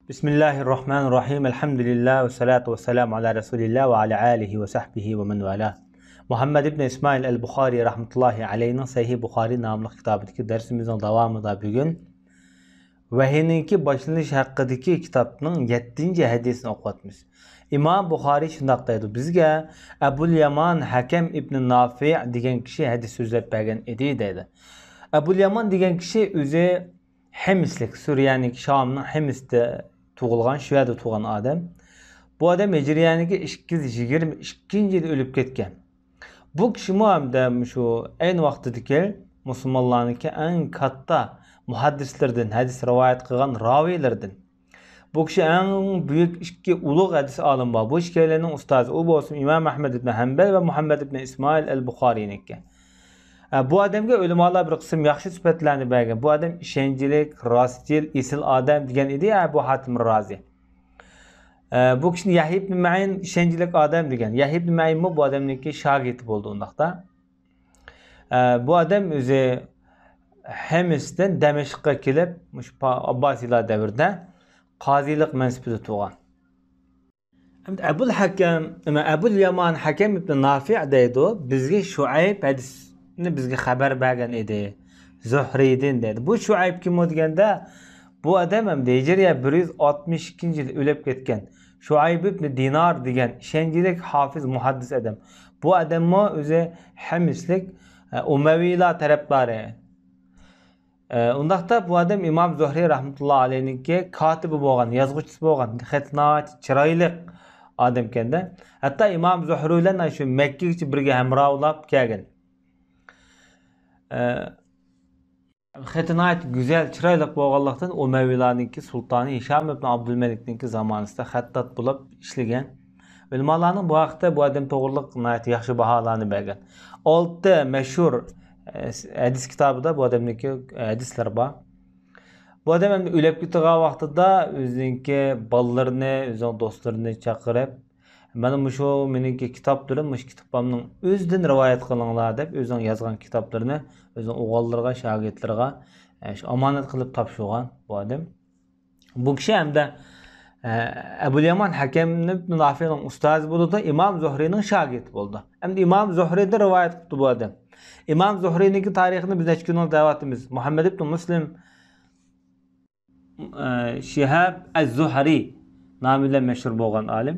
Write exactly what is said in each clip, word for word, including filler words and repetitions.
بىسمىللاھىررەھمانىررەھىم. ئەلھەمدۇلىللا ۋەسسالاتۇ ۋەسسالامۇ ئالا رەسۇلىللا ۋە ئالا ئالىھى ۋە سەھبىھى ۋە مەن ۋالا. مۇھەممەد ئىبن ئىسمائىل ئەل بۇخارى رەھمەتۇللاھى ئەلەيھىنىڭ سەھىھ بۇخارى ناملىق كىتابىدىكى دەرسىمىزنىڭ داۋامىدا بۈگۈن ۋەھىينىڭكى باشلىنىشى ھەققىدىكى كىتابنىڭ يەتتىنچى ھەدىسىنى ئوقۇۋاتىمىز. ئىمام بۇخارى شۇنداق دەيدۇ: بىزگە ئەبۇل يامان ھەكەم ئىبنى نافىئ دېگەن كىشى ھەدىس سۆزلەپ بەرگەن ئىدى، دەيدۇ. ئەبۇل يامان دېگەن كىشى ئۆزى ھىمسلىك، سۈرىيەنىڭ شامنىڭ ھىمسىدە تۇغۇلغان، شۇ يەردە تۇغۇلغان ئادەم. بۇ ئادەم ھىجرىيەنىڭكى ئىككى يۈز يىگىرمە ئىككىنچى يىلى ئۆلۈپ كەتكەن. بۇ كىشىمۇ ھەمدە شۇ ئەينى ۋاقتىدىكى مۇسۇلمانلارنىڭكى ئەڭ كاتتا مۇھەددىسلىرىدىن، ھەدىس رىۋايەت قىلغان راۋىيلىرىدىن. بۇ كىشى ئەڭ بۈيۈك ئىككى ئۇلۇغ ھەدىس ئالىمى بار. بۇ ئىككىيلەننىڭ ئۇستازى، ئۇ بولسۇن ئىمام ئەھمەد ئىبن ھەمبەل ۋە مۇھەممەد ئىبن ئىسمائىل ئەل بۇخارىنىڭكى. ئە، بۇ ئادەمگە ئۆلىمالار بىر قىسىم ياخشى سۈپەتلەرنى بەرگەن. بۇ ئادەم ئىشەنچلىك، راستچىل، ئېسىل ئادەم دېگەن ئىدى ئەبۇ ھاتىم رازى. ئە، بۇ كىشىنى يەھيا ئىبن مەئىن ئىشەنچلىك ئادەم دېگەن. يەھيا ئىبن مەئىنمۇ بۇ ئادەمنىڭكى شاگىرتى بولدى ئۇنداقتا. ئە، بۇ ئادەم ئۆزى ھىمسدىن دەمەشققە كېلىپ، مۇشۇ پا-، ئابباسىيلار دەۋرىدە قازىلىق مەنسىپىدە تۇرغان. ئەمدى ئەبۇل ھەكەم، نېمە، ئەبۇل يامان ھەكەم ئىبن نافىئ دەيدۇ، بىزگە شۇئەيب ھەدىسنى بىزگە خەۋەر بەرگەن ئىدى. زۇھرىدىن دەيدۇ. بۇ شۇئەيب كىم ئۇ دېگەندە، بۇ ئادەم ئەمدى ھىجرىيە بىر يۈز ئاتمىش ئىككىنچى يىل ئۆلۈپ كەتكەن شۇئەيب ئىبن دىنار دېگەن ئىشەنچلىك ھافىز مۇھەددىس ئادەم. بۇ ئادەممۇ ئۆزى ھىمسلىك، ئە، ئۇمەۋىيلار تەرەپدارى. ئە، ئۇنداقتا بۇ ئادەم ئىمام زۇھرى رەھمەتۇللا ئەلەيھنىڭكى كاتىبى بولغان، يازغۇچىسى بولغان، خېتى ناھايىتى چىرايلىق ئادەمكەندە. ھەتتا ئىمام زۇھرى بىلەن شۇ مەككىگىچە بىرگە ھەمراھ بولاپ كەلگەن. ئە، خېتى ناھايىتى گۈزەل، چىرايلىق بولغانلىقتىن، ئۇمەۋىيلارنىڭكى سۇلتانى ھىشام ئىبن ئابدۇلمەلىكنىڭكى زامانىسىدا خەتتات بولۇپ ئىشلىگەن. ئۆلىمالارنىڭ بۇ ھەقتە بۇ ئادەم توغرىلىق ناھايىتى ياخشى باھالارنى بەرگەن. ئالتە مەشھۇر، ئە، ھەدىس كىتابىدا بۇ ئادەمنىڭكى ھەدىسلىرى بار. بۇ ئادەم ئەمدى ئۆلۈپ كېتىدىغان ۋاقتىدا ئۆزىنىڭكى بالىلىرىنى، ئۆزىنىڭ دوستلىرىنى چاقىرىپ، مانا مۇشۇ مېنىڭكى كىتابلىرىم، مۇشۇ كىتابلارنىڭ ئۆزىدىن رىۋايەت قىلىڭلار دەپ، ئۆزىنىڭ يازغان كىتابلىرىنى ئۆزىنىڭ ئوغۇللىرىغا، شاگىرتلىرىغا، ئە، شۇ ئامانەت قىلىپ تاپشۇرغان بۇ ئادەم. بۇ كىشى ھەمدە، ئە، ئەبۇل يامان ھەكەم ئىبن نافىئنىڭ ئۇستازى بولىدۇ، ئىمام زۇھرىنىڭ شاگىرتى بولىدۇ. ئەمدى ئىمام زۇھرىدىن رىۋايەت قىپتۇ بۇ ئادەم. ئىمام زۇھرىنىڭكى تارىخىنى بىز نەچچە كۈندىن دەۋاتىمىز. مۇھەممەد ئىبن مۇسلىم، ئە، شىھاب ئەز-زۇھرى نامى بىلەن مەشھۇر بولغان ئالىم.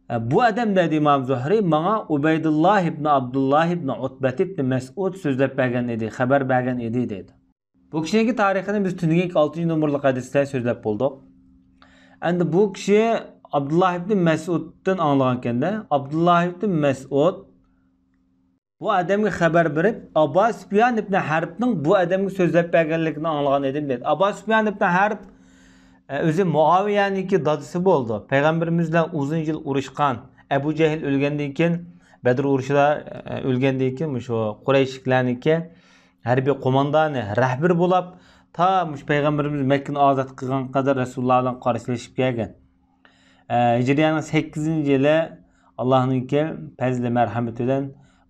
ئە، بۇ ئادەم دەيدۇ ئىمام زۇھرى، ماڭا ئۇبەيدۇللا ئىبن ئابدۇللا ئىبن ئۇتبەت ئىبن مەسئۇد سۆزلەپ بەرگەن ئىدى، خەۋەر بەرگەن ئىدى دەيدۇ. بۇ كىشىنىڭكى تارىخىنى بىز تۈنۈگۈنكى ئالتىنچى نومۇرلۇق ھەدىستە سۆزلەپ بولدۇق. ئەمدى بۇ كىشى ئابدۇللا ئىبن مەسئۇدتىن ئاڭلىغانكەندە، ئابدۇللا ئىبن مەسئۇد بۇ ئادەمگە خەۋەر بېرىپ، ئابا سۈپيان ئىبن ھەربنىڭ بۇ ئادەمگە سۆزلەپ بەرگەنلىكىنى ئاڭلىغان ئىدىم دەيدۇ. ئابا سۈپيان ئىبن ھەرب، ئە، ئۆزى مۇئاۋىيەنىڭكى دادىسى بولىدۇ. پەيغەمبىرىمىز بىلەن ئۇزۇن يىل ئۇرۇشقان. ئەبۇ جەھىل ئۆلگەندىن كېيىن، بەدر ئۇرۇشىدا، ئە، ئۆلگەندىن كېيىن مۇشۇ قۇرەيشلىكلەرنىڭكى ھەربىي قوماندانى، رەھبىرى بولاپ، تا مۇشۇ پەيغەمبىرىمىز مەككىنى ئازاد قىلغانغا قەدەر رەسۇلۇللا بىلەن قارشىلىشىپ كەلگەن. ئە، ھىجرىيەنىڭ سەككىزىنچى يىلى ئاللانىڭكى پەزلى مەرھەمىتى بىلەن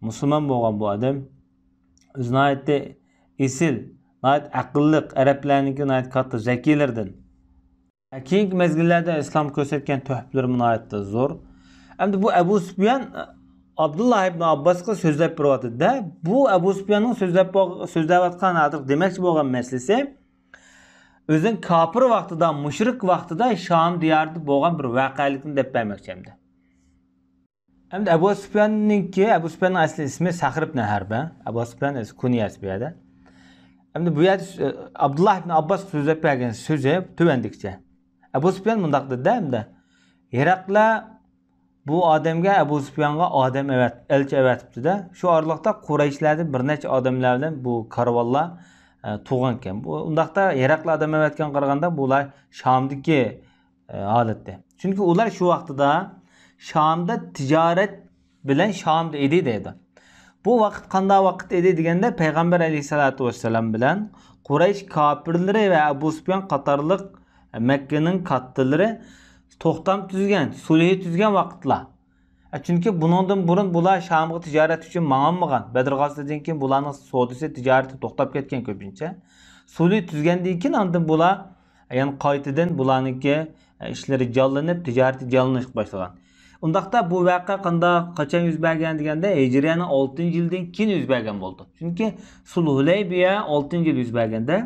مۇسۇلمان بولغان بۇ ئادەم. ئۆزى ناھايىتى ئېسىل، ناھايىتى ئەقىللىق، ئەرەبلەرنىڭكى ناھايىتى كاتتا زەكىيلىرىدىن. كېيىنكى مەزگىللەردە ئىسلام كۆرسەتكەن تۆھپىلىرىمۇ ناھايىتى زور. ئەمدى بۇ ئەبۇ سۈپيان ئابدۇللا ئىبن ئابباسقا سۆزلەپ بېرىۋاتىدۇ-دە، بۇ ئەبۇ سۈپياننىڭ سۆزلەپ بول-، سۆزلەۋاتقان، ھازىر دېمەكچى بولغان مەسىلىسى، ئۆزىنىڭ كاپىر ۋاقتىدا، مۇشرىك ۋاقتىدا شام دىيارىدا بولغان بىر ۋەقەلىكنى دەپ بەرمەكچى ئەمدى. ئەمدى ئەبۇ سۈپياننىڭكى، ئەبۇ سۈپياننىڭ ئەسلى ئىسمى سەخر ئىبن ھەرب، ئەبۇ سۈپيان ئەسلى كۇنيەسى بۇ يەردە. ئەمدى بۇ يەردە، ئە، ئابدۇللا ئىبن ئابباس سۆزلەپ بەرگەن سۆزى تۆۋەندىكىچە. ئەبۇ سۈپيان مۇنداق دېدى، ئەمدى، ھېرەقلە بۇ ئادەمگە، ئەبۇ سۈپيانغا ئادەم ئەۋەت-، ئەلچى ئەۋەتىپتۇ-دە، شۇ ئارىلىقتا قۇرەيشلەردىن بىر نەچچە ئادەملەر بىلەن بۇ كارۋانلار، ئە، تۇغانكەن. بۇ، ئۇنداقتا ھېرەقلە ئادەم ئەۋەتكەنگە قارىغاندا، بۇلار شامدىكى، ئە، ھالەتتە. چۈنكى ئۇلار شۇ ۋاقتىدا شامدا تىجارەت بىلەن شامدا ئىدى دەيدۇ. بۇ ۋاقىت قانداق ۋاقىت ئىدى دېگەندە، پەيغەمبەر ئەلەيھىسسالاتۇ ۋەسسالام بىلەن قۇرەيش كاپىرلىرى ۋە ئەبۇ سۈپيان قاتارلىق مەككىنىڭ كاتتىلىرى توختام تۈزگەن، سۈلھى تۈزگەن ۋاقىتلار. ئە، چۈنكى بۇنىڭدىن بۇرۇن بۇلار شامغا تىجارەت ئۈچۈن ماڭالمىغان. بەدر غازۋىتىدىن كېيىن بۇلارنىڭ سودىسى، تىجارىتى توختاپ كەتكەن كۆپىنچە. سۈلھى تۈزگەندىن كېيىن ئاندىن بۇلار يەنى قايتىدىن بۇلارنىڭكى ئىشلىرى جانلىنىپ، تىجارىتى جانلىنىشقا باشلىغان. ئۇنداقتا بۇ ۋەقە قانداق، قاچان يۈز بەرگەن دېگەندە، ھىجرىيەنىڭ ئالتىنچى يىلىدىن كېيىن يۈز بەرگەن بولىدۇ. چۈنكى سۇلھ ھۇلەيبىيە ئالتىنچى يىل يۈز بەرگەندە،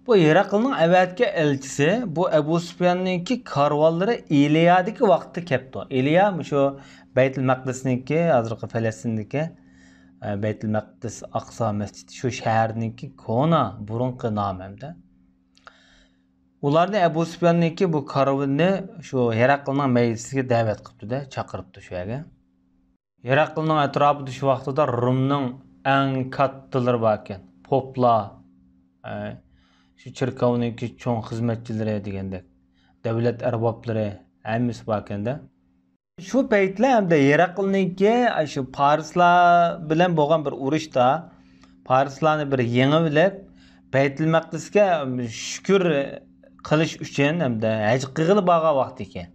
بۇ ھېراقلنىڭ ئەۋەتكەن ئەلچىسى، بۇ ئەبۇ سۇپياننىڭكى كارۋانلىرى ئىلىيادىكى ۋاقىتتا كەپتۇ. ئىلىيا مۇشۇ بەيتۇل مەقدىسنىڭكى، ھازىرقى پەلەستىندىكى، ئە، بەيتۇل مەقدىس ئاقسا مەسچىتى، شۇ شەھەرنىڭكى كونا، بۇرۇنقى نامى ھەمدە. ئۇلارنى ئەبۇ سۇپياننىڭكى بۇ كارۋىنىنى شۇ ھېراقلنىڭ مەجلىسىگە دەۋەت قىپتۇ-دە، چاقىرىپتۇ شۇ يەرگە. ھېراقلنىڭ ئەتراپىدا شۇ ۋاقتىدا رومنىڭ ئەڭ كاتتىلىرى باركەن. پوپلار، ئە، شۇ چېركاۋنىڭكى چوڭ خىزمەتچىلىرى دېگەندەك، دەۋلەت ئەربابلىرى ھەممىسى باركەن-دە. شۇ پەيتلەر ھەمدە ھېراقلنىڭكى شۇ پارسلار بىلەن بولغان بىر ئۇرۇشتا، پارسلارنى بىر يېڭىۋېلىپ، بەيتۇل مەقدىسكە شۈكۈر قىلىش ئۈچۈن ھەمدە ھەج قىلغىلى بارغان ۋاقتى ئىكەن.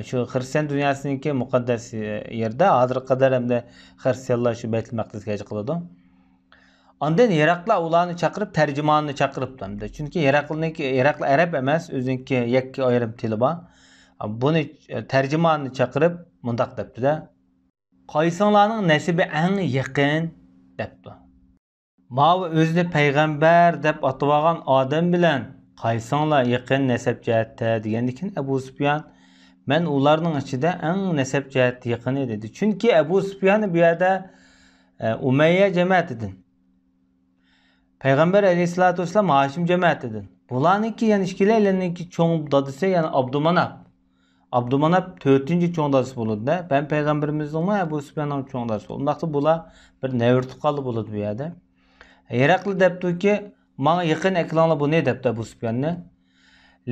شۇ خىرىستىيان دۇنياسىنىڭكى مۇقەددەس يېرىدە ھازىرغا قەدەر ھەمدە خىرىستىيانلار شۇ بەيتۇل مەقدىسكە ھەج قىلىدۇ. ئاندىن ھېراقلى ئۇلارنى چاقىرىپ، تەرجىماننى چاقىرىپتۇ. چۈنكى ھېراقلىنىڭكى، ھېراقلى ئەرەب ئەمەس، ئۆزىنىڭكى يەككە ئايرىم تىلى بار. بۇنى، تەرجىماننى چاقىرىپ مۇنداق دەپتۇ-دە، «قايسىڭلارنىڭ نەسىبى ئەڭ يېقىن؟» دەپتۇ. «ماۋۇ ئۆزىنى پەيغەمبەر دەپ ئاتىۋالغان ئادەم بىلەن قايسىڭلار يېقىن نەسەب جەھەتتە؟» دېگەندىكىن ئەبۇ سۇپيان، «مەن ئۇلارنىڭ ئىچىدە ئەڭ نەسەب جەھەتتە يېقىنى» دېدى. چۈنكى ئەبۇ سۇپيان بۇ يەردە، ئە، ئۇمەييە جەمەتىدىن. پەيغەمبەر ئەلەيھىسسالاتۇ ۋەسسالام ھاشىم جەمەتىدىن. بۇلارنىڭكى يەنە ئىككىلەيلەننىڭكى چوڭ دادىسى يەنە ئابدۇماناپ. ئابدۇماناپ تۆتىنچى چوڭ دادىسى بولىدۇ-دە. ھەم پەيغەمبىرىمىزنىڭمۇ ئەبۇ سۇپياننىڭ چوڭ دادىسى بولىدۇ. ئۇنداقتا بۇلار بىر نەۋرە تۇغقانلار بولىدۇ بۇ يەردە. ھېراقلى دەپتۇكى، «ماڭا يېقىن ئەكىلىڭلار بۇنى» دەپتۇ ئەبۇ سۇپياننى.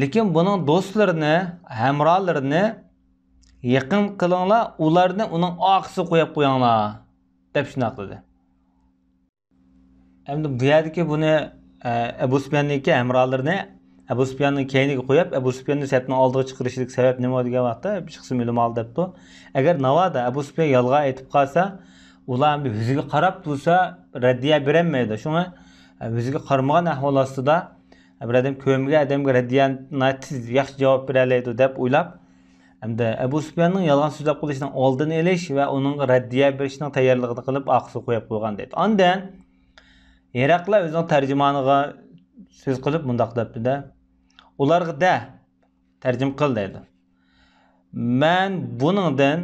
«لېكىن بۇنىڭ دوستلىرىنى، ھەمراھلىرىنى يېقىن قىلىڭلار، ئۇلارنى ئۇنىڭ ئارقىسىغا قويۇپ قويۇڭلار» دەپ شۇنداق دېدى. ئەمدى بۇ يەردىكى بۇنى، ئە، ئەبۇ سۇپياننىڭكى ھەمراھلىرىنى ئەبۇ سۇپياننىڭ كەينىگە قويۇپ، ئەبۇ سۇپياننى سەپنىڭ ئالدىغا چىقىرىشلىق سەۋەب نېمە دېگەن ۋاقىتتا، بىر قىسىم ئۆلىمالار دەپتۇ، ئەگەر ناۋادا ئەبۇ سۇپيان يالغان ئېيتىپ قالسا، ئۇلار ئەمدى يۈزىگە قاراپ تۇرسا، رەددىيە بېرەلمەيدۇ. شۇڭا، ئە، يۈزىگە قارىمىغان ئەھۋال ئاستىدا، ئە، بىر ئادەم كۆرمىگەن ئادەمگە رەددىيە ناھايىتى تېز، ياخشى جاۋاب بېرەلەيدۇ دەپ ئويلاپ، ئەمدى ئەبۇ سۇپياننىڭ يالغان سۆزلەپ قېلىشىنىڭ ئالدىنى ئېلىش ۋە ئۇنىڭغا رەددىيە بېرىشنىڭ تەييارلىقىنى قىلىپ، ئارقىسىغا قويۇپ قويغان دەيدۇ. ئاندىن ھېراقلى ئۆزىنىڭ تەرجىمانىغا سۆز قىلىپ مۇنداق دەپتۇ-دە، «ئۇلارغا دە، تەرجىمە قىل» دەيدۇ. «مەن بۇنىڭدىن،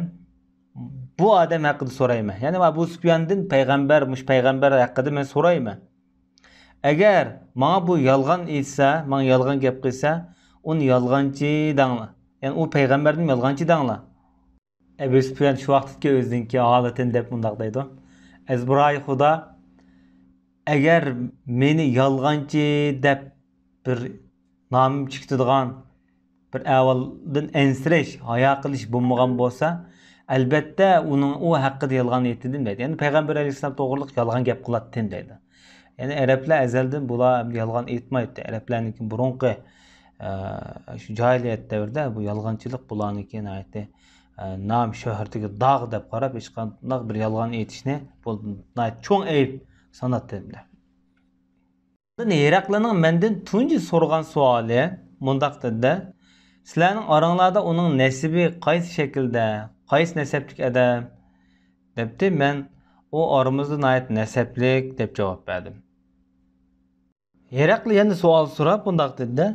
بۇ ئادەم ھەققىدە سورايمەن. يەنى ئەبۇ سۇپياندىن پەيغەمبەر، مۇشۇ پەيغەمبەر ھەققىدە مەن سورايمەن. ئەگەر ماڭا بۇ يالغان ئېيتسا، ماڭا يالغان گەپ قىلسا، ئۇنى يالغانچى دەڭلار. يەنى ئۇ پەيغەمبەردىن يالغانچى دەڭلار.» ئەبۇ سۇپيان شۇ ۋاقىتتىكى ئۆزىنىڭكى ھالىتىنى دەپ مۇنداق دەيدۇ، «ئەزبىرايى خۇدا، ئەگەر مېنى يالغانچى دەپ بىر نامىم چىقىدىغان بىر ئەھۋالدىن ئەنسىرەش، ھايا قىلىش بولمىغان بولسا، ئەلبەتتە ئۇنىڭ ئۇ ھەققىدە يالغان ئېيتىدىم» دەيدۇ. يەنى پەيغەمبەر ئەلەيھىسسالام توغرۇلۇق يالغان گەپ قىلاتتىم دەيدۇ. يەنى ئەرەبلەر ئەزەلدىن بۇلار يالغان ئېيتمايتتى. ئەرەبلەرنىڭكى بۇرۇنقى، ئە، شۇ جاھىلىيەت دەۋرىدە بۇ يالغانچىلىق بۇلارنىڭكى ناھايىتى، ئە، نام شۆھرىتىگە داغ دەپ قاراپ، ھېچقانداق بىر يالغان ئېيتىشنى بۇ ناھايىتى چوڭ ئەيىب ساناتتى. ئاندىن ھېراقلىنىڭ مەندىن تۇنجى سورىغان سوئالى مۇنداق دېدى، سىلەرنىڭ ئاراڭلاردا ئۇنىڭ نەسىبى قايسى شەكىلدە، قايسى نەسەبلىك ئادەم؟ دەپتى. مەن ئۇ ئارىمىزدا ناھايىتى نەسەبلىك دەپ جاۋاب بەردىم. ھېراقلى يەنە سوئال سوراپ مۇنداق دېدى،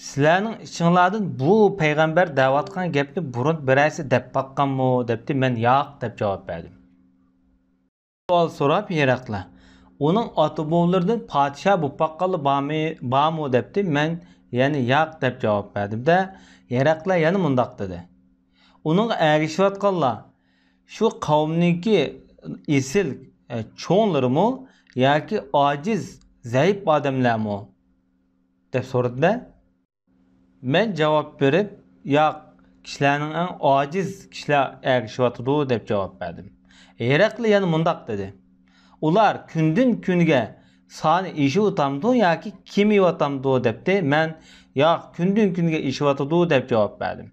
سىلەرنىڭ ئىچىڭلاردىن بۇ پەيغەمبەر دەۋاتقان گەپنى بۇرۇن بىرەرسى دەپ باققانمۇ؟ دەپتى. مەن ياق دەپ جاۋاب بەردىم. سوئال سوراپ ھېراقلى، ئۇنىڭ ئاتا-بوۋىلىرىدىن پادىشاھ بولۇپ باققانلار بارمى، بارمۇ دەپتى. مەن يەنە ياق دەپ جاۋاب بەردىم-دە، ھېراقلى يەنە مۇنداق دېدى، ئۇنىڭغا ئەگىشىۋاتقانلار شۇ قەۋمنىڭكى ئېسىل، ئە، چوڭلىرىمۇ ياكى ئاجىز، زەئىپ ئادەملەرمۇ؟ دەپ سورىدى-دە. مەن جاۋاب بېرىپ، ياق، كىشىلەرنىڭ ئەڭ ئاجىز كىشىلەر ئەگىشىۋاتىدۇ دەپ جاۋاب بەردىم. ھېراقلى يەنە مۇنداق دېدى، ئۇلار كۈندىن كۈنگە سانى ئېشىۋاتامدۇ ياكى كېمىيىۋاتامدۇ دەپتى. مەن ياق، كۈندىن كۈنگە ئېشىۋاتىدۇ دەپ جاۋاب بەردىم.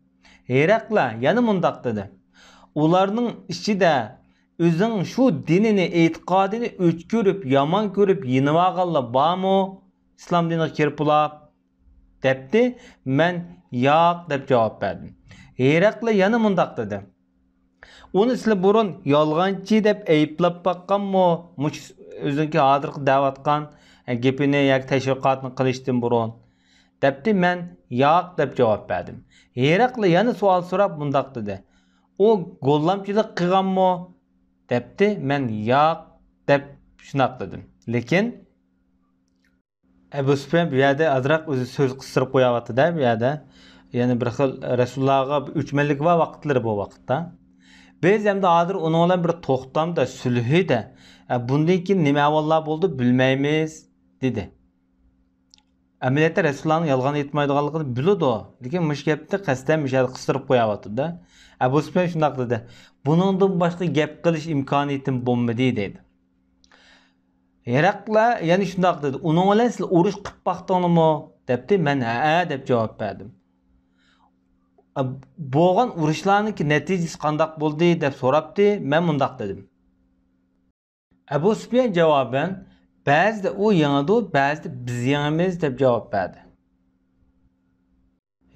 ھېراقلى يەنە مۇنداق دېدى، ئۇلارنىڭ ئىچىدە ئۆزىنىڭ شۇ دىنىنى، ئېتىقادىنى ئۆچ كۆرۈپ، يامان كۆرۈپ يېنىۋالغانلار بارمۇ؟ ئىسلام دىنىغا كىرىپ بولاپ، دەپتى. مەن ياق دەپ جاۋاب بەردىم. ھېرەقلى يەنە مۇنداق دېدى. ئۇنى سىلى بۇرۇن يالغانچى دەپ ئەيىبلەپ باققانمۇ؟ مۇشۇ ئۆزىنىڭكى ھازىرقى دەۋاتقان گېپىنى ياكى تەشۋىقاتنى قىلىشتىن بۇرۇن. دەپتى. مەن ياق دەپ جاۋاب بەردىم. ھېرەقلى يەنە سوئال سوراپ مۇنداق دېدى. ئۇ گوللامچىلىق قىلغانمۇ؟ دەپتى. مەن ياق دەپ شۇنداق دېدىم. لېكىن ئەبۇ سۇپيان بۇ يەردە ئازراق ئۆزى سۆز قىستۇرۇپ قوياۋاتىدۇ بۇ يەردە. يەنە بىر خىل رەسۇلۇللاغا ئۆچمەنلىكى بار ۋاقىتلىرى بۇ ۋاقىتتا. بىز ئەمدى ھازىر ئۇنىڭ بىلەن بىر توختامدا، سۈلھىدە، ئە، بۇندىن كېيىن نېمە ئەھۋاللار بولىدۇ بىلمەيمىز، دېدى. ئەمەلىيەتتە رەسۇلۇللانىڭ يالغان ئېيتمايدىغانلىقىنى بىلىدۇ، لېكىن مۇشۇ گەپنى قەستەن مۇشۇ يەردە قىستۇرۇپ قوياۋاتىدۇ. ئەبۇ سۇپيان شۇنداق دېدى. بۇنىڭدىن باشقا گەپ قىلىش ئىمكانىيىتىم بولمىدى، دېدى. ھېرەقلە يەنە شۇنداق دېدى. ئۇنىڭ بىلەن سىلەر ئۇرۇش قىلىپ باقتىڭلىمۇ؟ دەپتى. مەن ھەئە دەپ جاۋاب بەردىم. بولغان ئۇرۇشلارنىڭكى نەتىجىسى قانداق بولدى؟ دەپ سوراپتى. مەن مۇنداق دېدىم. ئەبۇ سۇپيان جاۋابەن، بەزىدە ئۇ يېڭىدۇ، بەزىدە بىز يېڭىمىز دەپ جاۋاب بەردى.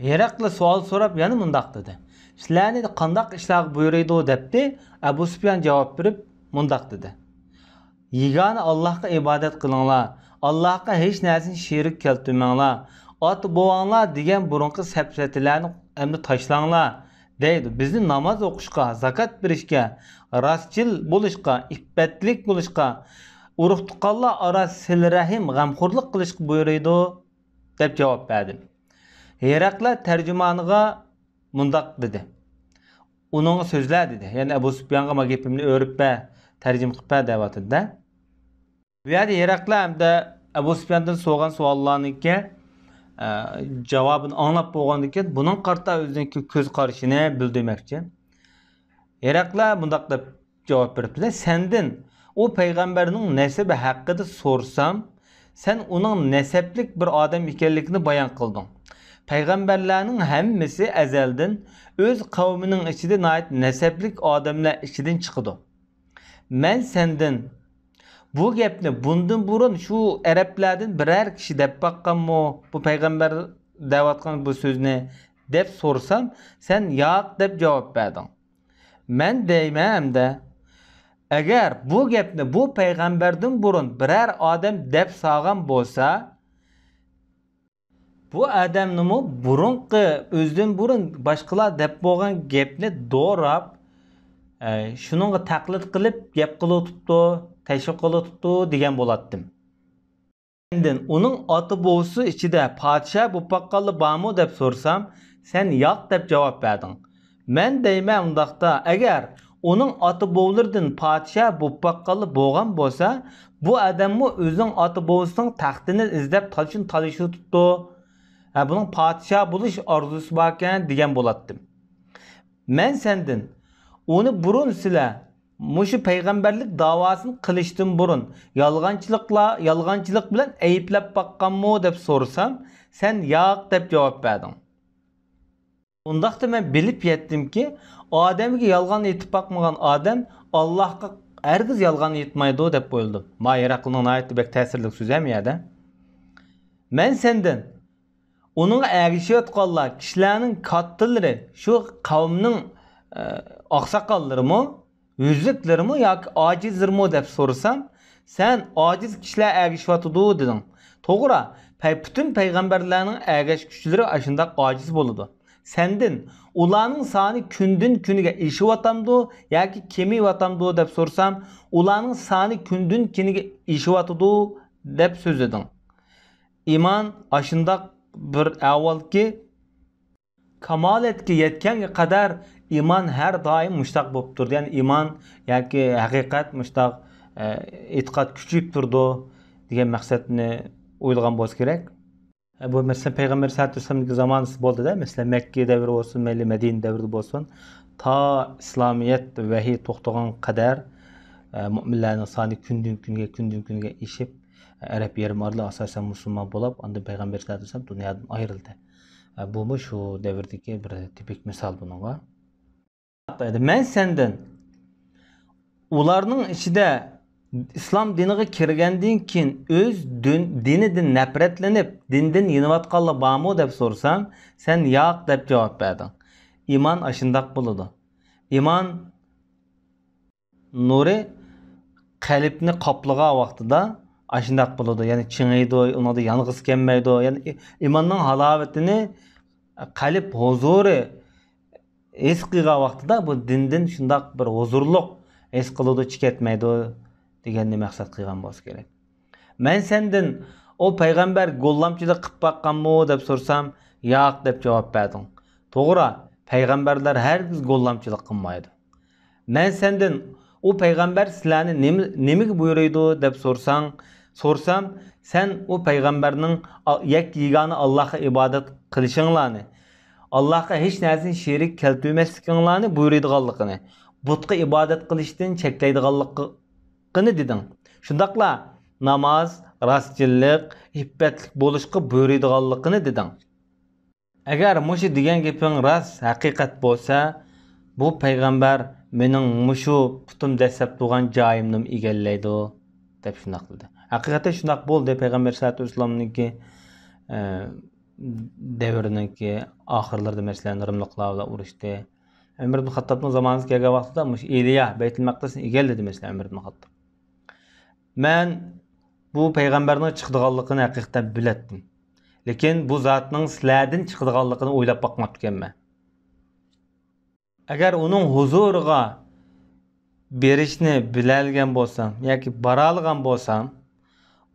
ھېرەقلى سوئال سوراپ يەنە مۇنداق دېدى. سىلەرنى قانداق ئىشلارغا بۇيرۇيدۇ؟ دەپتى. ئەبۇ سۇپيان جاۋاب بېرىپ مۇنداق دېدى. يېگانە ئاللاھقا ئىبادەت قىلىڭلار، ئاللاھقا ھېچ نەرسىنى شېرىك كەلتۈرمەڭلار، ئاتا بوۋاڭلار دېگەن بۇرۇنقى سەپسەتىلەرنى ئەمدى تاشلاڭلار، دەيدۇ. بىزنى ناماز ئوقۇشقا، زاكات بېرىشكە، راستچىل بولۇشقا، ئىپپەتلىك بولۇشقا، ئۇرۇق تۇغقانلار ئارا سىلە رەھىم، غەمخورلۇق قىلىشقا بۇيرۇيدۇ، دەپ جاۋاب بەردى. ھېرەقلە تەرجىمانىغا مۇنداق دېدى. ئۇنىڭغا سۆزلە دېدى. يەنى ئەبۇ سۇپيانغا ما گېپىمنى ئۆرۈپ بەر، تەرجىمە قىلىپ بەر دەۋاتىدۇ-دە. بۇ يەردە ھېرەقلە ھەمدە ئەبۇ سۇپياندىن سورىغان سوئاللارنىڭكى، ئە، جاۋابىنى ئاڭلاپ بولغاندىن كېيىن، بۇنىڭغا قارىتا ئۆزىنىڭكى كۆز قارىشىنى بىلدۈرمەكچى. ھېرەقلە مۇنداق دەپ جاۋاب بېرىپتۇ-دە، سەندىن ئۇ پەيغەمبەرنىڭ نەسىبى ھەققىدە سورىسام، سەن ئۇنىڭ نەسەبلىك بىر ئادەم ئىكەنلىكىنى بايان قىلدىڭ. پەيغەمبەرلەرنىڭ ھەممىسى ئەزەلدىن ئۆز قەۋمىنىڭ ئىچىدە ناھايىتى نەسەبلىك ئادەملەر ئىچىدىن چىقىدۇ. مەن سەندىن بۇ گەپنى بۇندىن بۇرۇن شۇ ئەرەبلەردىن بىرەر كىشى دەپ باققانمۇ؟ بۇ پەيغەمبەر دەۋاتقان بۇ سۆزنى دەپ سورىسام، سەن ياق دەپ جاۋاب بەردىڭ. مەن دەيمەن ئەمدى، ئەگەر بۇ گەپنى بۇ پەيغەمبەردىن بۇرۇن بىرەر ئادەم دەپ سالغان بولسا، بۇ ئادەمنىمۇ بۇرۇنقى، ئۆزىدىن بۇرۇن باشقىلار دەپ بولغان گەپنى دوراپ، ئە، شۇنىڭغا تەقلىد قىلىپ گەپ قىلىۋېتىپتۇ، تەشۋىق قىلىۋېتىپتۇ دېگەن بولاتتىم. ئاندىن ئۇنىڭ ئاتا بوۋىسى ئىچىدە پادىشاھ بولۇپ باققانلار بارمۇ دەپ سورىسام، سەن ياق دەپ جاۋاب بەردىڭ. مەن دەيمەن ئۇنداقتا، ئەگەر ئۇنىڭ ئاتا بوۋىلىرىدىن پادىشاھ بولۇپ باققانلار بولغان بولسا، بۇ ئادەممۇ ئۆزىنىڭ ئاتا بوۋىسىنىڭ تەختىنى ئىزدەپ تالىشىنى تالىشىۋېتىپتۇ. ھە، بۇنىڭ پادىشاھ بولۇش ئارزۇسى باركەن دېگەن بولاتتىم. مەن سەندىن، ئۇنى بۇرۇن سىلەر مۇشۇ پەيغەمبەرلىك داۋاسىنى قىلىشتىن بۇرۇن يالغانچىلىقلار، يالغانچىلىق بىلەن ئەيىبلەپ باققانمۇ دەپ سورىسام، سەن ياق دەپ جاۋاب بەردىڭ. ئۇنداقتا مەن بىلىپ يەتتىمكى، ئادەمگە يالغان ئېيتىپ باقمىغان ئادەم ئاللاھقا ھەرگىز يالغان ئېيتمايدۇ دەپ ئويلىدىم. ما ھېرەقلىنىڭ ناھايىتى بەك تەسىرلىك سۆزى ھەم يەردە. مەن سەندىن ئۇنىڭغا ئەگىشىۋاتقانلار كىشىلەرنىڭ كاتتىلىرى، شۇ قەۋمنىڭ، ئە، ئاقساقاللىرىمۇ، يۈزلۈكلىرىمۇ ياكى ئاجىزلىرىمۇ دەپ سورىسام، سەن ئاجىز كىشىلەر ئەگىشىۋاتىدۇ دېدىڭ. توغرا، پەي-، پۈتۈن پەيغەمبەرلەرنىڭ ئەگەشكۈچىلىرى ئاشۇنداق ئاجىز بولىدۇ. سەندىن ئۇلارنىڭ سانى كۈندىن كۈنگە ئېشىۋاتامدۇ ياكى كېمىيىۋاتامدۇ دەپ سورىسام، ئۇلارنىڭ سانى كۈندىن كۈنگە ئېشىۋاتىدۇ دەپ سۆزلىدىڭ. ئىمان ئاشۇنداق بىر ئەھۋالكى، كامالەتكە يەتكەنگە قەدەر ئىمان ھەر دائىم مۇشتاق بولۇپ تۇرىدۇ. يەنى ئىمان ياكى ھەقىقەت مۇشتاق، ئە، ئېتىقاد كۈچىيىپ تۇرىدۇ دېگەن مەقسەتنى ئويلىغان بولسا كېرەك. ئە، بۇ مەسىلەن، پەيغەمبەر سەللەللاھۇ ئەلەيھى ۋەسەللەمدىكى زامانىسى بولدى-دە، مەسىلەن، مەككە دەۋرى بولسۇن، مەيلى مەدىنە دەۋرىدە بولسۇن، تا ئىسلامىيەت ۋەھىي توختىغان قەدەر، ئە، مۆمىنلەرنىڭ سانى كۈندىن كۈنگە، كۈندىن كۈنگە ئېشىپ، ئەرەب يېرىم ئارىلى ئاساسەن مۇسۇلمان بولۇپ، ئاندىن پەيغەمبەر سەللەللاھۇ ئەلەيھى ۋەسەللەم دۇنيادىن ئايرىلدى. ئە، بۇمۇ شۇ دەۋردىكى بىر تىپىك مىسال بۇنىڭغا. مەن سەندىن ئۇلارنىڭ ئىچىدە ئىسلام دىنىغا كىرگەندىن كېيىن ئۆز دىن-، دىنىدىن نەپرەتلىنىپ، دىندىن يېنىۋاتقانلار بارمۇ دەپ سورىسام، سەن ياق دەپ جاۋاب بەردىڭ. ئىمان ئاشۇنداق بولىدۇ. ئىمان نۇرى قەلبنى قاپلىغان ۋاقتىدا ئاشۇنداق بولىدۇ. يەنى چىڭىيدۇ، ئۇنىڭدا يانغىسى كەلمەيدۇ. يەنى ئىماننىڭ ھالاۋىتىنى، قەلب ھۇزۇرى ھېس قىلغان ۋاقتىدا بۇ دىندىن شۇنداق بىر ھۇزۇرلۇق ھېس قىلىدۇ، چىكەتمەيدۇ دېگەننى مەقسەت قىلغان بولسا كېرەك. مەن سەندىن، ئۇ پەيغەمبەر گوللامچىلىق قىلىپ باققانمۇ دەپ سورىسام، ياق دەپ جاۋاب بەردىڭ. توغرا، پەيغەمبەرلەر ھەرگىز گوللامچىلىق قىلمايدۇ. مەن سەندىن، ئۇ پەيغەمبەر سىلەرنى نېمە، نېمىگە بۇيرۇيدۇ دەپ سورىساڭ، سورىسام، سەن ئۇ پەيغەمبەرنىڭ ئا-، يەككە يېگانە ئاللاھقا ئىبادەت قىلىشىڭلارنى، ئاللاھقا ھېچ نەرسىنى شېرىك كەلتۈرمەسلىكىڭلارنى بۇيرۇيدىغانلىقىنى، بۇتقا ئىبادەت قىلىشتىن چەكلەيدىغانلىقىنى دېدىڭ. شۇنداقلا ناماز، راستچىللىق، ئىپپەتلىك بولۇشقا بۇيرۇيدىغانلىقىنى دېدىڭ. ئەگەر مۇشۇ دېگەن گېپىڭ راست، ھەقىقەت بولسا، بۇ پەيغەمبەر مېنىڭ مۇشۇ پۇتۇم دەسسەپ تۇرغان جايىمنىمۇ ئىگىلەيدۇ، دەپ شۇنداق دېدى. ھەقىقەتەن شۇنداق بولدى. پەيغەمبەر سەللەللاھۇ ئەلەيھى ۋەسەللەمنىڭكى، ئە، دەۋرىنىڭكى ئاخىرلىرىدا، مەسىلەن، رىملىقلار بىلەن ئۇرۇشتى. ئۆمەر ئىبن خەتتابنىڭ زامانىسىغا كەلگەن ۋاقتىدا مۇشۇ ئېلىيا بەيتۇل مەقدىسنى ئىگىلىدى، مەسىلەن، ئۆمەر ئىبن خەتتاب. مەن بۇ پەيغەمبەرنىڭ چىقىدىغانلىقىنى ھەقىقەتەن بىلەتتىم. لېكىن بۇ زاتنىڭ سىلەردىن چىقىدىغانلىقىنى ئويلاپ باقماپتىكەنمەن. ئەگەر ئۇنىڭ ھۇزۇرىغا بېرىشنى بىلەلىگەن بولسام ياكى بارالىغان بولسام،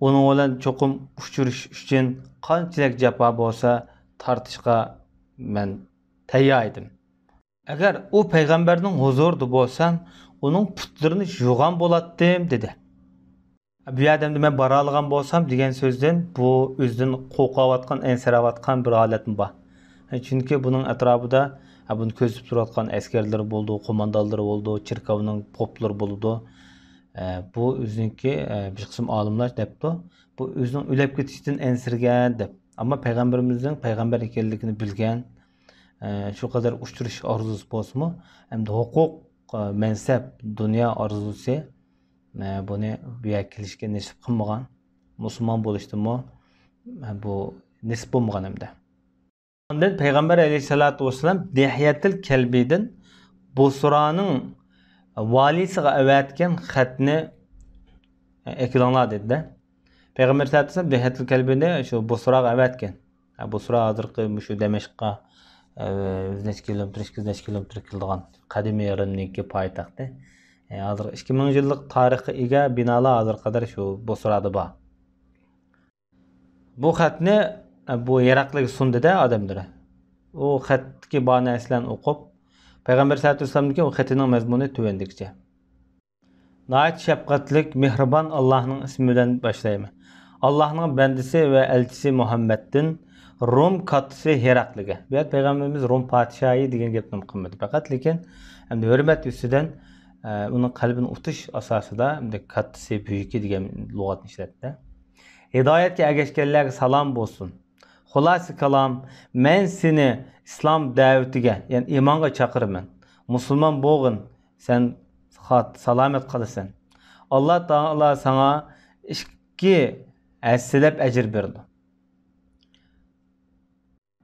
ئۇنىڭ بىلەن چوقۇم ئۇچرىشىش ئۈچۈن قانچىلىك جاپا بولسا تارتىشقا مەن تەييار ئىدىم. ئەگەر ئۇ پەيغەمبەرنىڭ ھۇزۇرىدا بولسام، ئۇنىڭ پۇتلىرىنى يۇغان بولاتتىم، دېدى. بۇ يەردە ئەمدى مەن بارالىغان بولسام دېگەن سۆزدىن بۇ ئۆزىدىن قورقۇۋاتقان، ئەنسىرەۋاتقان بىر ھالەتمۇ بار. چۈنكى بۇنىڭ ئەتراپىدا، ھە، بۇنى كۆزىتىپ تۇرۇۋاتقان ئەسكەرلىرى بولىدۇ، قوماندانلىرى بولىدۇ، چېركاۋنىڭ پوپلىرى بولىدۇ. ئە، بۇ ئۆزىنىڭكى، ئە، بىر قىسىم ئالىملار دەپتۇ، بۇ ئۆزىنىڭ ئۆلۈپ كېتىشتىن ئەنسىرىگەن دەپ. ئەمما پەيغەمبىرىمىزنىڭ پەيغەمبەر ئىكەنلىكىنى بىلگەن، ئە، شۇ قەدەر ئۇچرىشىش ئارزۇسى بولسىمۇ، ئەمدى ھوقۇق، ئە، مەنسەپ، دۇنيا ئارزۇسى، ئە، بۇنى بۇ يەرگە كېلىشكە نېسىپ قىلمىغان. مۇسۇلمان بولۇشتىمۇ، ئە، بۇ نېسىپ بولمىغان ئەمدى. ئاندىن پەيغەمبەر ئەلەيھىسسالاتۇ ۋەسسالام دىھيەتىل كەلبىدىن بۇسرانىڭ ۋالىسىغا ئەۋەتكەن خەتنى ئەكېلىڭلار دېدى-دە. پەيغەمبەر سەللەللاھۇ ئەلەيھى ۋەسەللەم دىھيەتىل كەلبىنى شۇ بۇسراغا ئەۋەتكەن. ھە، بۇسرا ھازىرقى مۇشۇ دەمەشققە، ئە، يۈز نەچچە كىلومېتىر، ئىككى يۈز نەچچە كىلومېتىر كېلىدىغان قەدىمىي رىمنىڭكى پايتەختى. ئە، ھازىر ئىككى مىڭ يىللىق تارىخقا ئىگە بىنالار ھازىرغا قەدەر شۇ بۇسرادا بار. بۇ خەتنى، ئە، بۇ ھېراقلىغا سۇندى-دە ئادەملىرى. ئۇ خەتتىكى بار نەرسىلەرنى ئوقۇپ، پەيغەمبەر سەللەللاھۇ ئەلەيھى ۋەسەللەمدىكى ئۇ خېتىنىڭ مەزمۇنى تۆۋەندىكىچە. ناھايىتى شەپقەتلىك، مېھرىبان ئاللاھنىڭ ئىسمى بىلەن باشلايمەن. ئاللاھنىڭ بەندىسى ۋە ئەلچىسى مۇھەممەدتىن روم كاتتىسى ھېراقلىگە. بۇ يەردە پەيغەمبىرىمىز روم پادىشاھى دېگەن گەپنى قىلمىدى. پەقەت لېكىن ئەمدى ھۆرمەت يۈزىسىدىن، ئە، ئۇنىڭ قەلبىنى ئۇتۇش ئاساسىدا ئەمدى كاتتىسى، بۈيۈكى دېگەن لۇغەتنى ئىشلەتتى. ھىدايەتكە ئەگەشكەنلەرگە سالام بولسۇن. خۇلاسە كالام، مەن سېنى ئىسلام دەۋىتىگە، يەنى ئىمانغا چاقىرىمەن. مۇسۇلمان بولغىن، سەن خات-، سالامەت قالىسەن. ئاللا تائالا ساڭا ئىككى ھەسسىلەپ ئەجىر بېرىدۇ.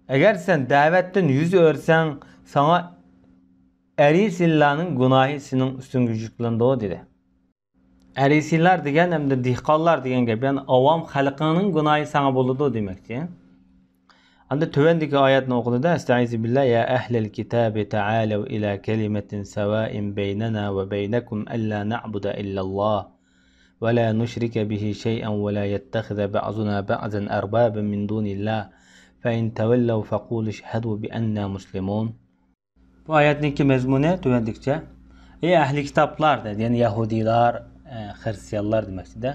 ئەگەر سەن دەۋەتتىن يۈز ئۆرۈسەڭ، ساڭا ئەرىسىنلارنىڭ گۇناھى سېنىڭ ئۈستۈڭگە يۈكلىنىدۇ، دېدى. ئەرىسىنلار دېگەن ئەمدى دېھقانلار دېگەن گەپ، يەنى ئاۋام خەلقىڭنىڭ گۇناھى ساڭا بولىدۇ دېمەكچى. ئەمدى تۆۋەندىكى ئايەتنى ئوقۇدى-دە، ئەستەئىزۇ بىللا، يا ئەھلەل كىتابى تەئالەۋ ئىلا كەلىمەتىن سەۋائىن بەينەنا ۋە بەينەكۇم ئەللا نەئبۇدە ئىللاللاھ ۋە لا نۇشرىكە بىھى شەيئەن ۋە لا يەتتەخىزە بەئزۇنا بەئزەن ئەربابەن مىن دۇنىللاھ فەئىن تەۋەللەۋ فەقۇلۇ ئىشھەدۇ بىئەننا مۇسلىمۇن. بۇ ئايەتنىڭكى مەزمۇنى تۆۋەندىكىچە. ئەي ئەھلى كىتابلار، دەيدۇ، يەنى يەھۇدىيلار، ئە، خىرىستىيانلار دېمەكچىدە.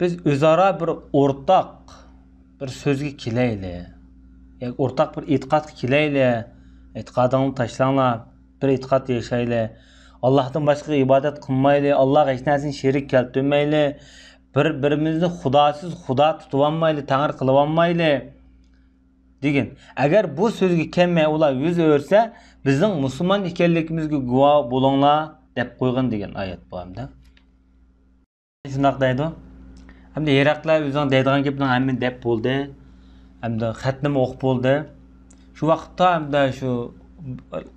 بىز ئۆزئارا بىر ئورتاق بىر سۆزگە كېلەيلى. ياكى ئورتاق بىر ئېتىقادقا كېلەيلى. ئېتىقادىڭلارنى تاشلاڭلار. بىر ئېتىقاد ياشايلى. ئاللاھتىن باشقىغا ئىبادەت قىلمايلى. ئاللاھقا ھېچ نەرسىنى شېرىك كەلتۈرمەيلى. بىر-بىرىمىزنى خۇداسىز خۇدا تۇتۇۋالمايلى، تەڭرى قىلىۋالمايلى. دېگىن. ئەگەر بۇ سۆزگە كەلمەي ئۇلار يۈز ئۆرسە، بىزنىڭ مۇسۇلمان ئىكەنلىكىمىزگە گۇۋاھ بولۇڭلار، دەپ قويغىن دېگەن ئايەت بۇ ھەمدە. شۇنداق دەيدۇ. ئەمدى ھېرەقلە ئۆزىنىڭ دەيدىغان گېپىنىڭ ھەممىنى دەپ بولدى. ئەمدى خەتنىمۇ ئوقۇپ بولدى. شۇ ۋاقىتتا ئەمدى شۇ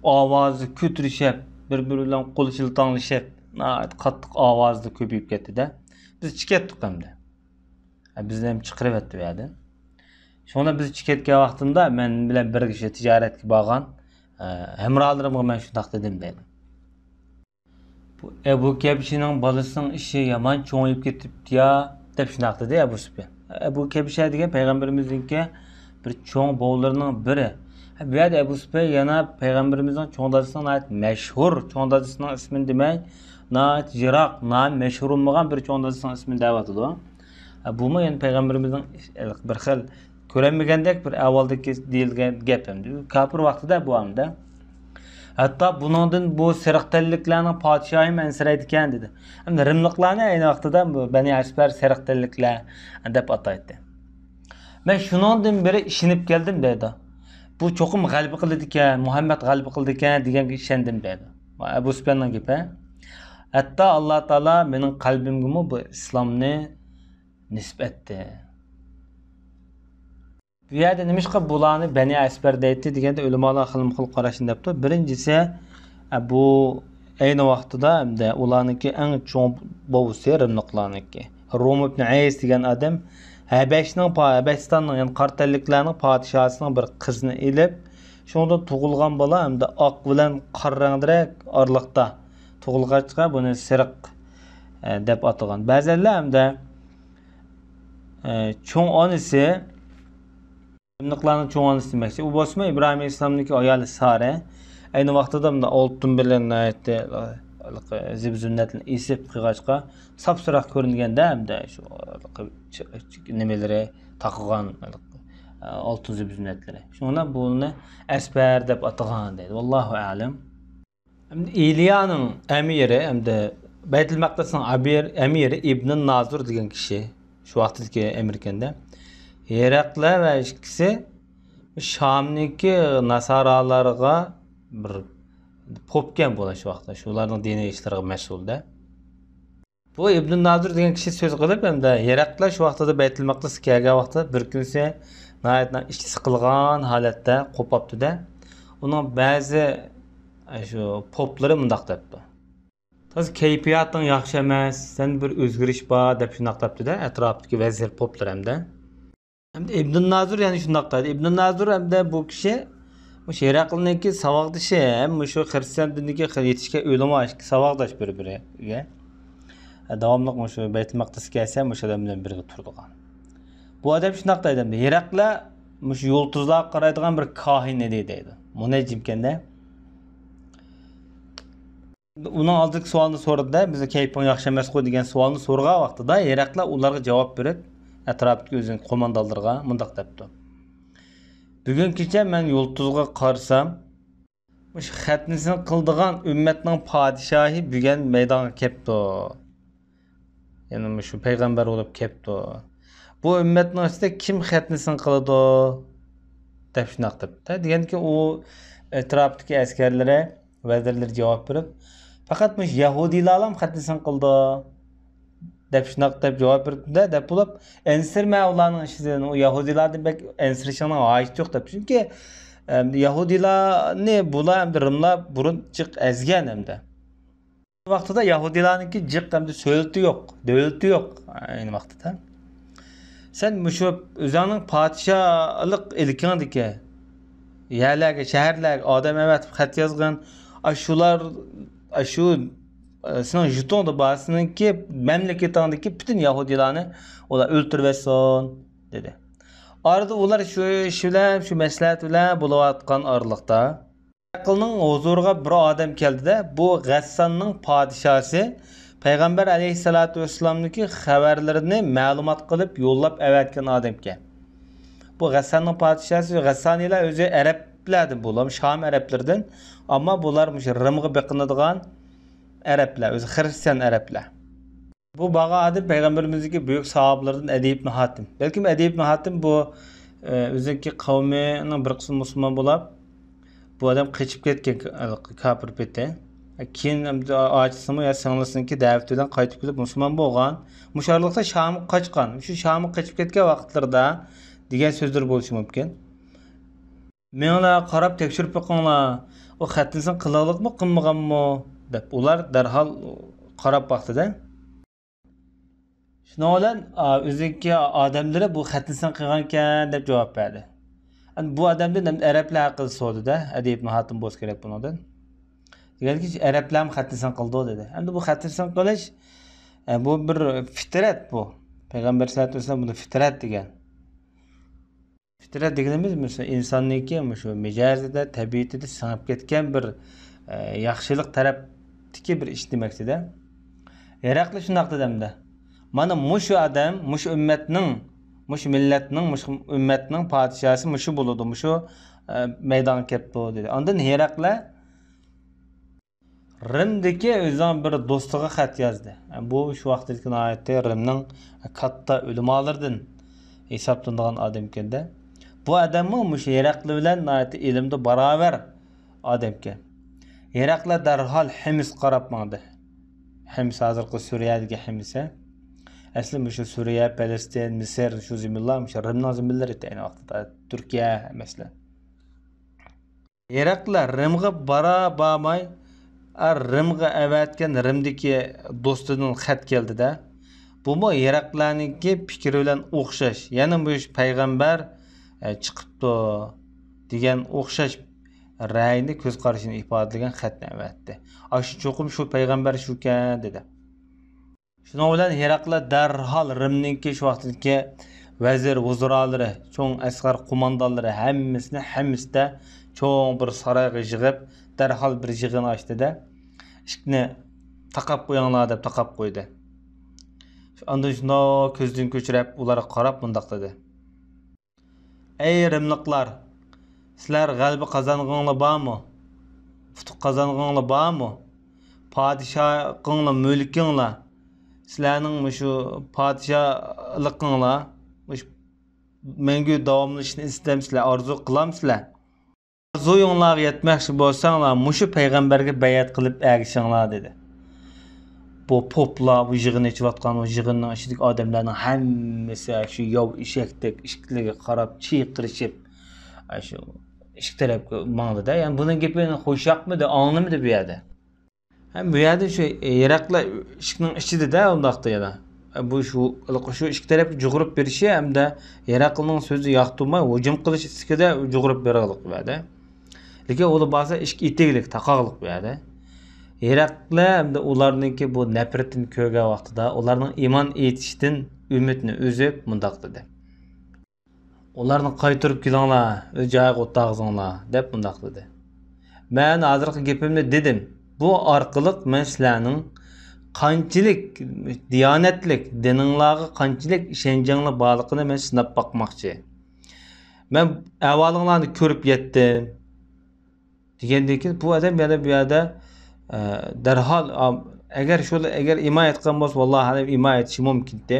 ئاۋازى كۆتۈرۈشۈپ، بىر-بىرى بىلەن قول شىلتاڭلىشىپ، ناھايىتى قاتتىق ئاۋازدا كۆپىيىپ كەتتى-دە. بىز چىقىپ كەتتۇق ئەمدى. بىزنى ھەم چىقىرىۋەتتى بۇ يەردىن. شۇڭا بىز چىقىپ كەتكەن ۋاقتىمدا مەن بىلەن بىرگە شۇ تىجارەتكە بارغان، ئە، ھەمراھلىرىمغا مەن شۇنداق دېدىم دەيدۇ. بۇ ئەبۇ كەبشىنىڭ بالىسىنىڭ ئىشى يامان چوڭىيىپ كېتىپتۇ يا، دەپ شۇنداق دېدى ئەبۇ سۈپيان. ئەبۇ كەبشە دېگەن پەيغەمبىرىمىزنىڭكى بىر چوڭ بوۋىلىرىنىڭ بىرى. بۇ يەردە ئەبۇ سۈپيان يەنە پەيغەمبىرىمىزنىڭ چوڭ دادىسىنىڭ ناھايىتى مەشھۇر چوڭ دادىسىنىڭ ئىسمىنى دېمەي، ناھايىتى يىراق، نامى مەشھۇر بولمىغان بىر چوڭ دادىسىنىڭ ئىسمىنى دەۋاتىدۇ. بۇمۇ يەنە پەيغەمبىرىمىزنىڭ بىر خىل كۆرەلمىگەندەك بىر ئەھۋالدىكى دېيىلگەن گەپ ئەمدى. كاپىر ۋاقتىدا بۇ ئەمدى. ھەتتا بۇنىڭدىن بۇ سېرىق تەنلىكلەرنىڭ پادىشاھىمۇ ئەنسىرەيدىكەن دېدى. ئەمدى رىملىقلارنى ئەينى ۋاقتىدا بۇ بەنى ئەسپەر سېرىق تەنلىكلەر دەپ ئاتايتتى. مەن شۇنىڭدىن بېرى ئىشىنىپ كەلدىم دەيدۇ. بۇ چوقۇم غەلىبە قىلىدىكەن، مۇھەممەد غەلىبە قىلىدىكەن دېگەنگە ئىشەندىم دەيدۇ. ئەبۇ سۇپياننىڭ گېپى. ھەتتا ئاللا تائالا مېنىڭ قەلبىمگىمۇ بۇ ئىسلامنى نېسىپ ئەتتى. بۇ يەردە نېمىشقا بۇلارنى بەنى ئەسپەر دەيتتى دېگەندە، ئۆلىمالار خىلمۇ خىل قاراشنى دەپتۇ. بىرىنچىسى، ئە، بۇ ئەينى ۋاقتىدا ئەمدى ئۇلارنىڭكى ئەڭ چوڭ بوۋىسى رىملىقلارنىڭكى. روم ئىبن ئەيس دېگەن ئادەم ھەبەشنىڭ پا-، ھەبەشىستاننىڭ، يەنى قارا تەنلىكلەرنىڭ پادىشاھىسىنىڭ بىر قىزىنى ئېلىپ، شۇنىڭدىن تۇغۇلغان بالا ئەمدى ئاق بىلەن قارا رەڭدىرەك ئارىلىقتا تۇغۇلغاچقا، بۇنى سېرىق، ئە، دەپ ئاتىغان. بەزەنلەر ئەمدى ئە، چوڭ ئانىسى، رىملىقلارنىڭ چوڭ ئانىسى دېمەكچى. ئۇ بولسىمۇ ئىبراھىم ئەلەيھىسسالامنىڭكى ئايالى سارە. ئەينى ۋاقتىدا مۇنداق ئالتۇن بىلەن ناھايىتى، ئە، زىبۇ زىننەتلەرنى ئېسىپ قىلغاچقا، ساپسېرىق كۆرۈنگەندە ھەمدە شۇ، ئە، نېمىلىرى تاقىغان، ئە، ئالتۇن زىبۇ زىننەتلىرى. شۇڭا بۇنى ئەسپەر دەپ ئاتىغان دەيدۇ. ۋاللاھۇ ئەلەم. ئەمدى ئىلىيانىڭ ئەمىرى، ئەمدى بەيتۇل مەقدىسنىڭ ئەمىر-، ئەمىرى ئىبنى نازۇر دېگەن كىشى، شۇ ۋاقىتتىكى ئەمىر ئىكەندە، ھېرەقلە ۋە ئىككىسى شامنىڭكى ناسارالارغا بىر پوپكەن بۇلار شۇ ۋاقىتتا، شۇلارنىڭ دىنىي ئىشلىرىغا مەسئۇلدە. بۇ ئىبنى نازىر دېگەن كىشى سۆز قىلىپ، ھەمدە ھېرەقلە شۇ ۋاقتىدا بەيتۇل مەقدىسكە كەلگەن ۋاقتىدا بىر كۈنسى ناھايىتى ئىچى سىقىلغان ھالەتتە قوپاپتۇ-دە، ئۇنىڭ بەزى، ئە، شۇ پوپلىرى مۇنداق دەپتۇ: «تازا كەيپىياتىڭ ياخشى ئەمەس، سەندە بىر ئۆزگىرىش بار» دەپ شۇنداق دەپتۇ-دە، ئەتراپتىكى ۋەزىر پوپلىرى ھەمدە. ئەمدى ئىبنۇن نازۇر يەنە شۇنداق دەيدۇ. ئىبنۇن نازۇر ئەمدى بۇ كىشى مۇشۇ ھېرەقلنىڭكى ساۋاقدىشى ھەم مۇشۇ خىرىستىيان دىنىگە يېتىشكەن ئۆلىما ئىككى ساۋاقداش بىر-بىرىگە. داۋاملىق مۇشۇ بەيتۇل مەقدىسكە كەلسە مۇشۇ ئادەم بىلەن بىرگە تۇرىدىغان. بۇ ئادەم شۇنداق دەيدۇ ئەمدى، ھېرەقلە مۇشۇ يۇلتۇزلارغا قارايدىغان بىر كاھىن ئىدى دەيدۇ. مۇنەججىمكەن-دە. ئۇنىڭ ئالدىدىكى سوئالنى سورىدى-دە، «بىزنىڭ كەيپىڭ ياخشى ئەمەسقۇ؟» دېگەن سوئالنى سورىغان ۋاقتىدا، ھېرەقلە ئۇلارغا جاۋاب بېرىپ، ئەتراپتىكى ئۆزىنىڭ قوماندانلىرىغا مۇنداق دەپتۇ: «بۈگۈن كېچە مەن يۇلتۇزغا قارىسام، مۇشۇ خەتنىسىنى قىلىدىغان ئۈممەتنىڭ پادىشاھى بۈگۈن مەيدانغا كەپتۇ.» يەنى مۇشۇ پەيغەمبەر بولۇپ كەپتۇ. «بۇ ئۈممەتنىڭ ئىچىدە كىم خەتنىسىنى قىلىدۇ؟» دەپ شۇنداق دەپتۇ. دېگەنكى ئۇ ئەتراپتىكى ئەسكەرلىرى، ۋەزىرلىرى جاۋاب بېرىپ، «پەقەت مۇشۇ يەھۇدىيلارلا خەتنىسىنى قىلىدۇ» دەپ شۇنداق دەپ جاۋاب بېرىپتۇ-دە، دەپ بولۇپ، «ئەنسىرىمە ئۇلارنىڭ ئىشىدىن، ئۇ يەھۇدىيلاردىن بەك ئەنسىرىشىڭنىڭ ھاجىتى يوق» دەپ. چۈنكى، ئەمدى يەھۇدىيلارنى بۇلار ئەمدى رىملار بۇرۇن جىق ئەزگەن ئەمدى. ۋاقتىدا يەھۇدىيلارنىڭكى جىق ئەمدى سۆلىتى يوق، دۆلىتى يوق ئەينى ۋاقتىدا. سەن مۇشۇ ئۆزۈڭنىڭ پادىشاھلىق ئىلكىڭدىكى يەرلەرگە، شەھەرلەرگە ئادەم ئەۋەتىپ خەت يازغىن، ئاشۇلار، ئاشۇ، ئە، سېنىڭ يۇرتۇڭدا بار، سېنىڭكى مەملىكىتىڭدىكى پۈتۈن يەھۇدىيلارنى ئۇلار ئۆلتۈرۈۋەتسۇن، دېدى. ئارىدا ئۇلار شۇ ئىش بىلەن، شۇ مەسلىھەت بىلەن بولۇۋاتقان ئارىلىقتا، ھېرەقلنىڭ ھۇزۇرىغا بىر ئادەم كەلدى-دە، بۇ غەسساننىڭ پادىشاسى، پەيغەمبەر ئەلەيھىسسالاتۇ ۋەسسالامنىڭكى خەۋەرلىرىنى مەلۇمات قىلىپ يوللاپ ئەۋەتكەن ئادەمكەن. بۇ غەسساننىڭ پادىشاسى، غەسسانىيلار ئۆزى ئەرەبلەردىن بولۇپ، شام ئەرەبلىرىدىن، ئەمما بۇلار مۇشۇ رىمغا بېقىنىدىغان ئەرەبلەر، ئۆزى خىرىستىيان ئەرەبلەر. بۇ بارغان ئادەم پەيغەمبىرىمىزنىڭكى بۈيۈك ساھابىلىرىدىن ئەدى ئىبن ھاتىم. بەلكىم ئەدى ئىبن ھاتىم بۇ، ئە، ئۆزىنىڭكى قەۋمىنىڭ بىر قىسمى مۇسۇلمان بولاپ، بۇ ئادەم قېچىپ كەتكەن كا-، كاپىر پېتى. كېيىن ئاچىسىمۇ يا سىڭلىسىنىڭكى دەۋىتى بىلەن قايتىپ كېلىپ مۇسۇلمان بولغان. مۇشۇ ئارىلىقتا شامغا قاچقان. شۇ شامغا قېچىپ كەتكەن ۋاقىتلىرىدا دېگەن سۆزلىرى بولۇشى مۇمكىن. مېڭىلا قاراپ تەكشۈرۈپ بېقىڭلار، ئۇ خەتنىسىنى قىلغانلىقمۇ، قىلمىغانمۇ؟ دەپ ئۇلار دەرھال قاراپ باقتىدە. شۇنىڭ بىلەن، ئا، ئۆزىنىڭكى ئادەملىرى بۇ خەتنىسىنى قىلغانىكەن دەپ جاۋاب بەردى. ئەمدى بۇ ئادەمدىن ئەرەبلەر ھەققىدە سورىدى-دە، ئەدى ئىبن ھاتىم بولسا كېرەك بۇنىڭدىن. دېگەنكى، ئەرەبلەرمۇ خەتنىسىنى قىلىدۇ دېدى. ئەمدى بۇ خەتنىسىنى قىلىش، ئە، بۇ بىر فىترەت بۇ. پەيغەمبەر سەللەللاھۇ ئەلەيھى ۋەسەللەم بۇنى فىترەت دېگەن. فىترەت دېگىنىمىز مۇشۇ ئىنساننىڭكى مۇشۇ مىجەزىدە، تەبىئىتىدە سىڭىپ كەتكەن بىر، ئە، ياخشىلىق تەرەپتىكى بىر ئىش دېمەكچىدە. ھېرەقلى شۇنداق دېدى ئەمدى. مانا مۇشۇ ئادەم، مۇشۇ ئۈممەتنىڭ، مۇشۇ مىللەتنىڭ، مۇشۇ ئۈممەتنىڭ پادىشاھسى مۇشۇ بولىدۇ، مۇشۇ، ئە، مەيدانغا كەپتۇ دېدى. ئاندىن ھېرەقلە رىمدىكى ئۆزىنىڭ بىر دوستىغا خەت يازدى. بۇ شۇ ۋاقىتتىكى ناھايىتى رىمنىڭ كاتتا ئۆلىمالىرىدىن ھېسابلىنىدىغان ئادەمكەن-دە. بۇ ئادەممۇ مۇشۇ ھېرەقلى بىلەن ناھايىتى ئىلىمدا باراۋەر ئادەمكەن. ھېرەقلە دەرھال ھىمسقا قاراپ ماڭدى. ھىمس ھازىرقى سۈرىيەدىكى ھىمس. ئەسلى مۇشۇ سۈرىيە، پەلەستىن، مىسىر، شۇ زېمىنلار مۇشۇ رىمنىڭ زېمىنلىرى ئىدى ئەينى ۋاقىتتا. تۈركىيە، مەسىلەن. ھېرەقلە رىمغا بارا بارماي، ئا، رىمغا ئەۋەتكەن رىمدىكى دوستىدىن خەت كەلدى-دە. بۇمۇ ھېرەقلەنىڭكى پىكرى بىلەن ئوخشاش. يەنە مۇشۇ پەيغەمبەر، ئە، چىقىپتۇ دېگەن ئوخشاش رەئينى، كۆز قارىشىنى ئىپادىلىگەن خەتنى ئەۋەتتى. ئاشۇ چوقۇم شۇ پەيغەمبەر شۇكەن دېدى. شۇنىڭ بىلەن ھېرەقلە دەرھال رىمنىڭكى شۇ ۋاقىتتىكى ۋەزىر، ۋۇزرالىرى، چوڭ ئەسقەر قوماندانلىرى ھەممىسىنى ھىمستە چوڭ بىر سارايغا يىغىپ، دەرھال بىر يىغىن ئاچتى-دە، ئىشىكنى تاقاپ قويۇڭلار دەپ تاقاپ قويدى. ئاندىن شۇنداق كۆزدىن كۆچۈرۈپ ئۇلارغا قاراپ مۇنداق دېدى. ئەي رىملىقلار، سىلەر غەلىبە قازانغىنىڭلار بارمۇ؟ ئۇتۇق قازانغىنىڭلار بارمۇ؟ پادىشاھلىقىڭلار، مۈلكىڭلار، سىلەرنىڭ مۇشۇ پادىشاھلىقىڭلار مۇشۇ مەڭگۈ داۋاملىشىشىنى ئىستەمسىلەر، ئارزۇ قىلامسىلەر؟ ئارزۇيۇڭلارغا يەتمەكچى بولساڭلار، مۇشۇ پەيغەمبەرگە بەيئەت قىلىپ ئەگىشىڭلار، دېدى. بۇ پوپلار، بۇ يىغىن ئېچىۋاتقان، بۇ يىغىننىڭ ئىچىدىكى ئادەملەرنىڭ ھەممىسى شۇ ياۋ ئېشەكتەك ئىشىكلىرىگە قاراپ چىرقىرىشىپ، شۇ ئىشىك تەرەپكە ماڭدى-دە. يەنى بۇنىڭ گېپى خوش ياقمىدى، ئاڭلىمىدى بۇ يەردە. ھەم بۇ يەردە شۇ ھېرەقلە ئىشىكنىڭ ئىچىدە-دە ئۇنداقتا يەنە. بۇ شۇ، شۇ ئىشىك تەرەپكە جۇغۇرۇپ بېرىشى ھەمدە ھېرەقلىنىڭ سۆزى ياقتۇرماي ھۇجۇم قىلىش ئىستىكىدە جۇغۇرۇپ بېرىلىق بۇ يەردە. لېكىن ئۇلا بارسا ئىشىك ئېتىكلىك، تاقاقلىق بۇ يەردە. ھېرەقلە ھەمدە ئۇلارنىڭكى بۇ نەپرىتىنى كۆرگەن ۋاقتىدا ئۇلارنىڭ ئىمان ئېيتىشتىن ئۈمىدىنى ئۈزۈپ مۇنداق دېدى. ئۇلارنى قايتۇرۇپ كېلىڭلار، ئۆز جايىغا ئولتۇرغۇزۇڭلار، دەپ مۇنداق دېدى. مەن ھازىرقى گېپىمنى دېدىم. بۇ ئارقىلىق مەن سىلەرنىڭ قانچىلىك دىيانەتلىك، دىنىڭلارغا قانچىلىك ئىشەنچىڭلار بارلىقىنى مەن سىناپ باقماقچى. مەن ئەھۋالىڭلارنى كۆرۈپ يەتتىم. دېگەندىن كېيىن بۇ ئادەم يەنە بۇ يەردە، ئە، دەرھال، ئا، ئەگەر شۇ، ئەگەر ئىمان ئېيتقان بولسا، ۋاللاھى ئەلەم ئىمان ئېيتىشى مۇمكىنتى.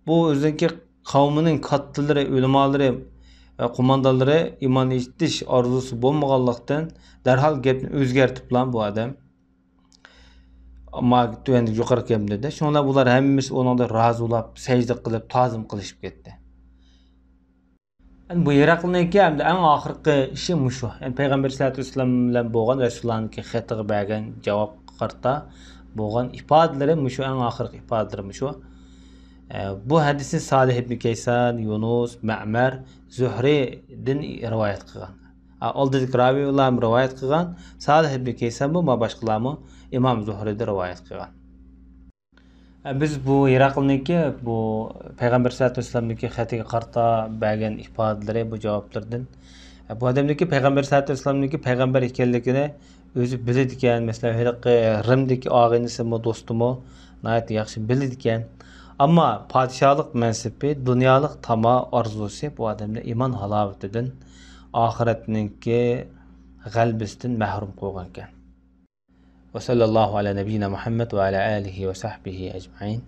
بۇ ئۆزىنىڭكى قەۋمىنىڭ كاتتىلىرى، ئۆلىمالىرى ۋە قوماندانلىرى ئىمان ئېيتىش ئارزۇسى بولمىغانلىقتىن، دەرھال گەپنى ئۆزگەرتىپلا بۇ ئادەم، ئەمما تۆۋەندە يۇقىرىقى گەپنى دېدى. شۇنىڭ بىلەن بۇلار ھەممىسى ئۇنىڭدىن رازى بولاپ، سەجدە قىلىپ، تازىم قىلىشىپ كەتتى. ئەمدى بۇ ھېرەقلىنىڭكى ئەمدى ئەڭ ئاخىرقى ئىشى مۇشۇ. يەنى پەيغەمبەر سەللەللاھۇ ئەلەيھى ۋەسەللەم بىلەن بولغان رەسۇلۇللانىڭكى خېتىغا بەرگەن جاۋابقا قارىتا بولغان ئىپادىلىرى مۇشۇ، ئەڭ ئاخىرقى ئىپادىلىرى مۇشۇ. ئە، بۇ ھەدىسنى سالىھ ئىبنى كەيسان، يۇنۇس، مەمەر، زۇھرىدىن رىۋايەت قىلغان. ئە، ئالدىدىكى راۋىيلارمۇ رىۋايەت قىلغان، سالىھ ئىبنى كەيسانمۇ، ما باشقىلارمۇ ئىمام زۇھرىدىن رىۋايەت قىلغان. بىز بۇ ھېرەقلنىڭكى بۇ پەيغەمبەر سەللەللاھۇ ئەلەيھى ۋەسەللەمنىڭكى خېتىگە قارىتا بەرگەن ئىپادىلىرى، بۇ جاۋابلىرىدىن، بۇ ئادەمنىڭكى پەيغەمبەر سەللەللاھۇ ئەلەيھى ۋەسەللەمنىڭكى پەيغەمبەر ئىكەنلىكىنى ئۆزى بىلىدىكەن. مەسىلەن، ھېلىقى رىمدىكى ئاغىنىسىمۇ، دوستىمۇ ناھايىتى ياخشى بىلىدىكەن. ئەمما پادىشاھلىق مەنسىپى، دۇنيالىق تاما ئارزۇسى بۇ ئادەمنى ئىمان ھالاۋىتىدىن، ئاخىرەتنىڭكى غەلىبىسىدىن مەھرۇم قويغانىكەن. وصلى الله على نبينا محمد وعلى آله وصحبه أجمعين.